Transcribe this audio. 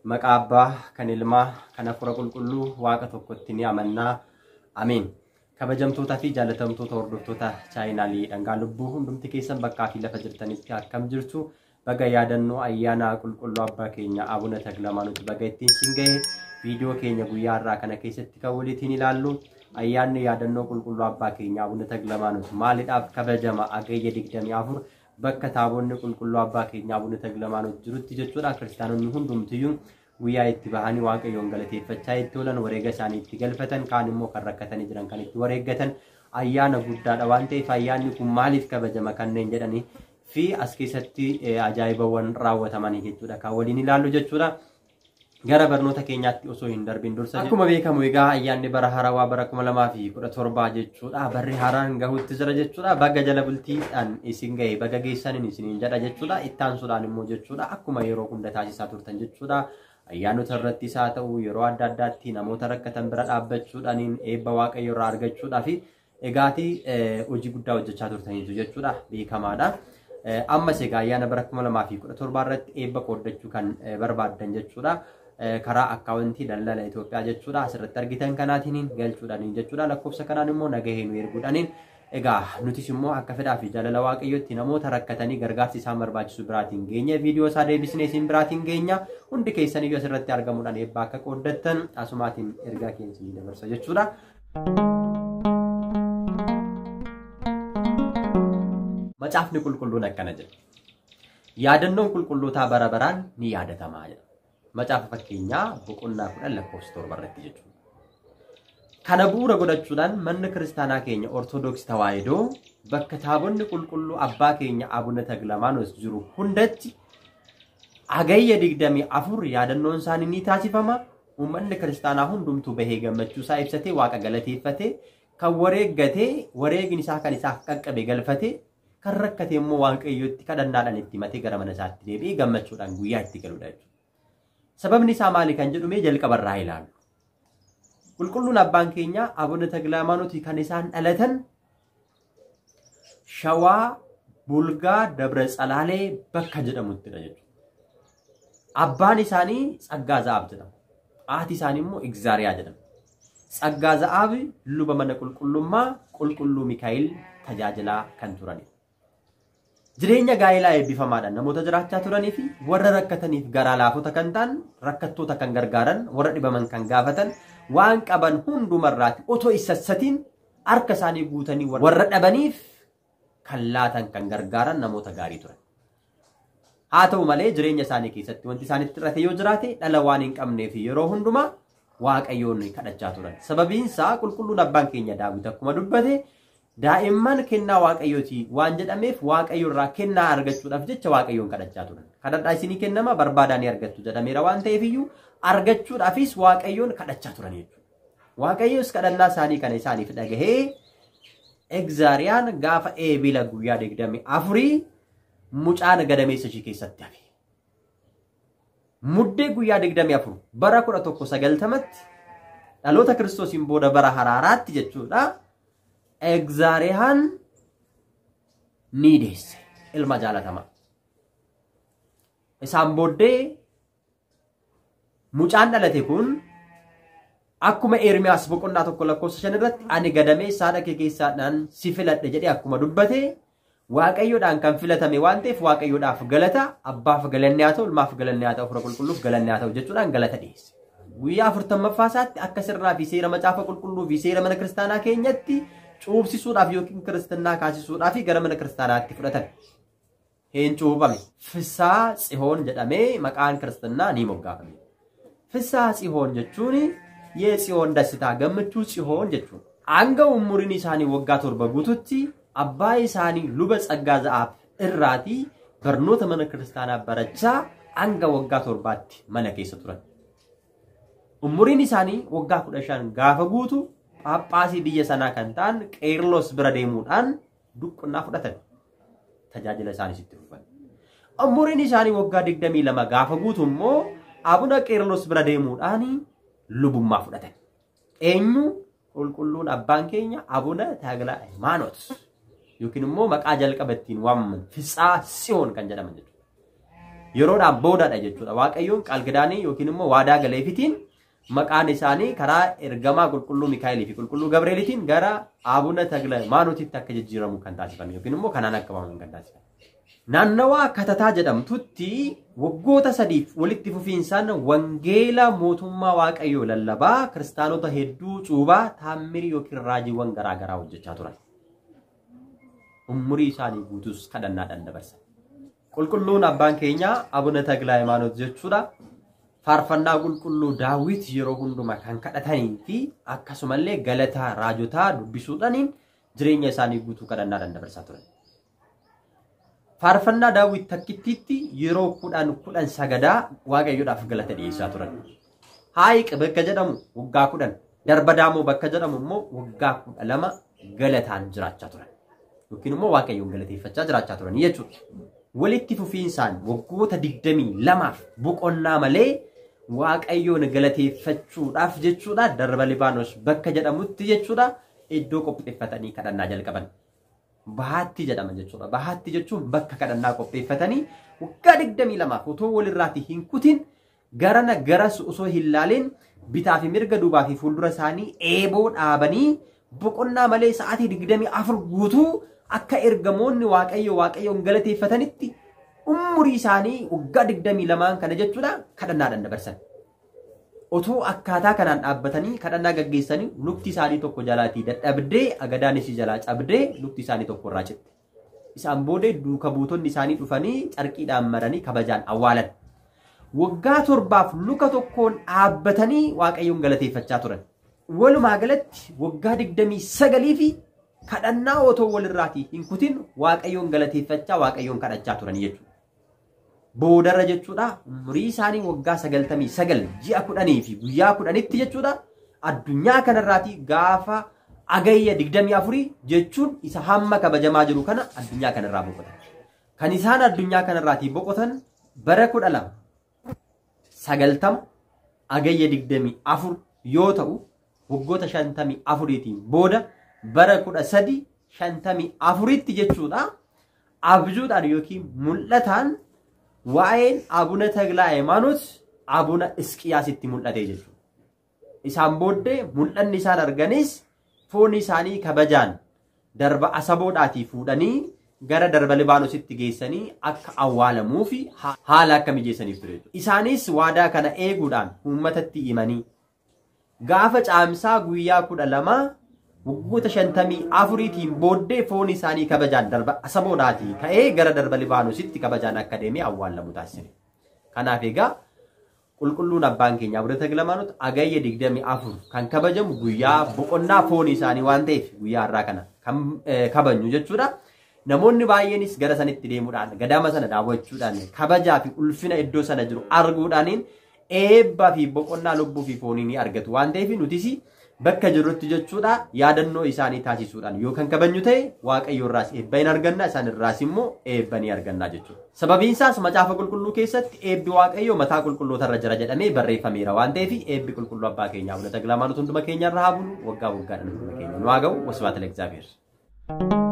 Maqaa Abbaa kan Ilmaa kan Hafuura Qulqulluu Waaqa tokkotti ni amannaa. Ameen. Kabajamtootaa fi jaalatamtoota hordoftoota chaayinaalii dhangaa lubbuu hundumti keessan bakkaa fi lafa jirtanitti akkam jirtu? Baga yaadannoo ayyaana qulqulluu abbaa keenya Abuna Takla Hayimaanoot baga ittiin sin gahe. Viidiyoo keenya guyyaa har'aa kana keessatti kan waliitiin ilaallu ayyaanni yaadannoo qulqulluu abbaa keenya Abuna Takla Hayimaanoot maaliidhaaf kabajama? Hagayya 24 bakka taabonni qulqulluu abbaa keenya Abuna Takla Hayimaanoot jirutti jechuudha. Kiristaanonni hundumtiyyuu guyyaa itti bahanii Waaqayyoon galateeffachaa itti oolan, wareega isaanii itti galfatan, kaan immoo kan rakkatanii jiran kan itti wareeggatan ayyaana guddaadha waan ta'eef ayyaanni kun maaliif kabajama kanneen jedhanii fi as keessatti ajaa'ibawwan raawwatamanii jechuudha kan waliin ilaallu jechuudha. Gara barnoota keenyaatti osoo hin darbin dursa akkuma beekamu egaa ayyaanni bara haarawaa bara 2017 jechuudha. Barri haaraan gahuutti jira jechuudha. Baga jala bultiidhaan isin gahe, baga geessaniin isiniin jedha jechuudha. Ittaansuudhaan immoo jechuudha akkuma yeroo hunda taasisaa turtan jechuudha. Ayyaanota irrattis haa ta'u yeroo adda addaatti namoota rakkatan bira dhaabbachuudhaan eebba Waaqayyo irraa argachuudhaa fi egaatii hojii guddaa hojjechaa turtaniitu jechuudha beekamaadha. Ammas egaa ayyaana bara 2017 irratti eebba qooddachuu kan barbaaddan jechuudha. Karaa akkaawuntii daldala Itoophiyaa jechuudha asirratti argitan kanaatiin galchuudhaan jechuudha. Lakkoofsa kanaan immoo nagahee nu erguudhaan egaa nutis immoo akka fedhaa fi jaalala Waaqayyootti namoota rakkatanii gargaarsi isaan barbaachisu biraatiin geenya, viidiyoo isaa deebisnee isin biraatiin geenya. Hundi keessaniyyuu asirratti argamuudhaan eebba akka qooddattan asumaatiin ergaa keenya isinii dabarsa jechuudha. Macaafni qulqulluun akkana jedha. Yaadannoon qulqullootaa bara baraan ni yaadatamaa jedha. Macaafa fakkeenyaa boqonnaa 10 lakkoofsa 7 irratti jechuudha. Kana bu'uura godhachuudhaan manni kiristaanaa keenya Ortodoksii Tawaahidoo bakka taabonni qulqulluu abbaa keenya Abuna Takla Hayimaanoot jiru hundatti Hagayya 24 yaadannoon isaanii ni taasifama. Uummanni kiristaanaa hundumtuu bahee gammachuu isaa ibsatee Waaqa galateeffatee kan wareeggatee wareegni isaa kan isaaf qaqqabe galfatee kan rakkate immoo Waaqayyotti kadhannaadhaan itti himatee gara mana isaatti deebi'ee gammachuudhaan guyyaa itti galudha jechuudha. Sababni isaa maali kan jedhu mee jalqabarraa ilaallu. Qulqulluun abbaan keenya Abuna Takla Hayimaanoot kan isaan dhalatan Shawaa Bulgaa Dabra Tsalaalee bakka jedhamuttidha jechuudha. Abbaan isaanii Tsaggaa Za'aab jedhama. Haati isaanii immoo Igzaariyaa jedhama. Tsaggaa Za'aab luba mana qulqullummaa qulqulluu Mikaa'el tajaajilaa kan turanidha. Jireenya gaa'elaa eebbifamaadhaan namoota jiraachaa turanii fi warra rakkataniif garaa laafota kan ta'an, rakkattoota kan gargaaran, warra dhibaman kan gaafatan, waan qaban hundumarraati otoo hin sassatiin harka isaanii guutanii warra dhabaniif kan laatan kan gargaaran namoota gaarii turan. Haa ta'u malee jireenya isaanii keessatti wanti isaanitti hir'ate yoo jiraate dhala waan hin qabneef yeroo hundumaa Waaqayyoon kadhachaa turan. Sababiin isaa qulqulluun abbaan keenya Daawit akkuma dubbate daa'imman kennaa Waaqayyooti waan jedhameef Waaqayyo irraa kennaa argachuudhaaf jecha Waaqayyoon kadhachaa turan. Kadhadhaa isinii kennama barbaadaa ni argattu jedhameera waan ta'eef iyyuu argachuudhaafis Waaqayyoon kadhachaa turan jechuudha. Waaqayyos kadhannaa isaanii kana isaaniif dhagahee Egzaariyaan gaafa eebila guyyaa 24 mucaan gadameessa ishii keessatti hafe. Muddee guyyaa 24 bara 1190tti dhaloota Kiristoosiin booda bara haraaraatti jechuudha. Egzaariyaan ni deesse ilma jaalatamaa. Isaan booddee mucaan dhalate kun akkuma Ermiyaas boqonnaa 1 lakkoofsa 5 irratti ani gadameessa haadha kee keessaadhaan si filadhe jedhee akkuma dubbate Waaqayyoodhaan kan filatame waan ta'eef Waaqayyoodhaaf galata, abbaaf galanni haa ta'u, ilmaaf galanni haa ta'u, Hafuura Qulqulluuf galanni haa ta'u jechuudhaan galata dhiyeesse. Guyyaa 40ffaa isaatti akka sirnaa fi seera macaafa qulqulluu fi seera mana kiristaanaa keenyatti cuubsisuudhaaf yookiin kiristinnaa kaasisuudhaaf gara mana kiristaanaatti fudhatan. Hin cuuphame. Fissaa Tsihoon jedhamee maqaan kiristinnaa ni moggaafame. Fissaa Tsihoon jechuun yee Tsihoon dassitaa gammachuu Tsihoon jechuudha. Hanga umuriin isaanii waggaa 7 guututti abbaa isaanii luba Tsaggaa Za'aab irraatii barnoota mana kiristaanaa barachaa hanga waggaa 7tti mana keessa turan. Umuriin isaanii waggaa 15 gaafa guutu Phaaphaasii biyya sanaa kan ta'an Qeerlos bira deemuudhaan duqqunnaa fudhatan. Tajaajila isaaniis itti fufan. Umuriin isaanii waggaa 22 gaafa guutu immoo Abuna Qeerlos bira deemuudhaan lubummaa fudhatan. Eenyu? Qulqulluun abbaan keenya Abuna Takla Hayimaanoot. Yookiin immoo maqaa jalqaba ittiin waamaman Fitsaa Tsiyoon kan jedhaman jechuudha. Yeroodhaan boodadha jechuudha. Waaqayyoon qaalqidaanii yookiin immoo waadaa galeefitiin maqaan isaanii karaa ergamaa qulqulluu Mikaa'elii fi qulqulluu Gabreelitiin gara Abuna Takla Hayimaanotitti akka jijjiiramu kan taasifame yookiin immoo kanaan akka waamaman kan taasifame. Naannawaa Katataa jedhamtutti waggoota sadiif walitti fufiinsaan wangeela mootummaa Waaqayyoo lallabaa kiristaanota hedduu cuubaa taammirii yookiin raajiiwwan garaagaraa hojjechaa turan. Umurii isaanii guutuus kadhannaadhaan dabarsan. Qulqulluun abbaan keenya Abuna Takla Hayimaanot jechuudha. Faarfannaa qulqulluu Daawit yeroo hundumaa kan kadhatanii fi akkasumallee galataa raajotaa dubbisuudhaaniin jireenya isaanii guutuu kadhannaadhaan dabarsaa turan. Faarfannaa Daawit takkittiitti yeroo 10 10 sagadaa Waaqayyoodhaaf galata dhiyeessaa turan. Haayiq bakka jedhamu waggaa 10, Darba Daamoo bakka jedhamu immoo waggaa 12 galataan jiraachaa turan. Yookiin immoo Waaqayyoon galateeffachaa jiraachaa turan jechuudha. Walitti fufiinsaan waggoota 22 boqonnaa malee Waaqayyoon galateeffachuudhaaf jechuudha Darba Libaanos bakka jedhamutti jechuudha iddoo qopheeffatanii kadhannaa jalqaban. Bahaatti jedhama jechuudha. Bahaatti jechuun bakka kadhannaa qopheeffatanii waggaa 22 otoo walirraatii hin kutin garana garas osoo hin laalin bitaa fi mirga duubaa fi fuuldura isaanii eeboo dhaabanii boqonnaa malee sa'aatii 24 guutuu akka ergamoonni Waaqayyo Waaqayyoon galateeffatanitti umurii isaanii waggaa 22 kana jechuudha kadhannaadhaan dabarsan. Otoo akkaataa kanaan dhaabbatanii kadhannaa gaggeessanii lukti isaanii tokko jalaatii dadhabdee agadaan isii jalaa cabdee lukti isaanii tokko irraa citte. Isaan booda duuka buutonni isaanii dhufanii carqiidhaan maranii kabajaan awwaalan. Waggaa 7 luka tokkoon dhaabbatanii Waaqayyoon galateeffachaa turan. Walumaa galatti waggaa 29 fi kadhannaa otoo walirraatii hin kutin Waaqayyoon galateeffachaa Waaqayyoon kadhachaa turan jechuudha. Boodarra jechuudha umurii isaanii waggaa 99 ji'a 10 fi guyyaa 10tti jechuudha addunyaa kanarraatii gaafa agayya 24 jechuun isa hamma kabajamaa jiru kana addunyaa kanarraa boqotan. Kan isaan addunyaa kanarraatii boqotan bara 12 90 agayya 24 yoo ta'u waggoota 54tiin booda bara 13 54tti jechuudha abjuudhaan yookiin mul'ataan waa'een Abuna Takla Hayimaanot Abuna Isqiyaasitti mul'ate jechuudha. Isaan booddee mul'anni isaan arganis foon isaanii kabajaan darba asaboodhaatii fuudhanii gara darba Libaanositti geessanii akka awwaalamuu fi haala akka mijeessaniif ture jechuudha. Isaanis waadaa kana eeguudhaan uummatatti himanii gaafa caamsaa guyyaa 12 waggoota 54tiin booddee foon isaanii kabajaan darba asaboodhaatii ka'ee gara darba Libaanositti kabajaan akka deemee awwaalamu taasise. Kanaaf egaa qulqulluun abbaan keenya Abuna Takla Hayimaanot agayya 24 kan kabajamu guyyaa boqonnaa foon isaanii waan ta'eef guyyaa har'aa kana kan kabajnu jechuudha. Namoonni baay'eenis gara sanitti deemuudhaan gadaama sana daawwachuudhaan kabajaa fi ulfina iddoo sana jiru arguudhaaniin eebbaa fi boqonnaa lubbuu fi foonii ni argatu waan ta'eef nutis bakka jirrutti jechuudha yaadannoo isaanii taasisuudhaan yoo kan kabajnu ta'e Waaqayyo irraas eebba hin arganna isaan irraas immoo eebba ni arganna jechuudha. Sababiin isaas macaafa qulqulluu keessatti eebbi Waaqayyo mataa qulqullootarra jira jedhamee barreeffameera waan ta'eef eebbi qulqulluu abbaa keenyaa Abuna Takla Hayimaanot hunduma keenya irra haa bulu waggaa waggaadhaan hunduma keenya nu haa ga'u. Wasbaata Legzaabeer.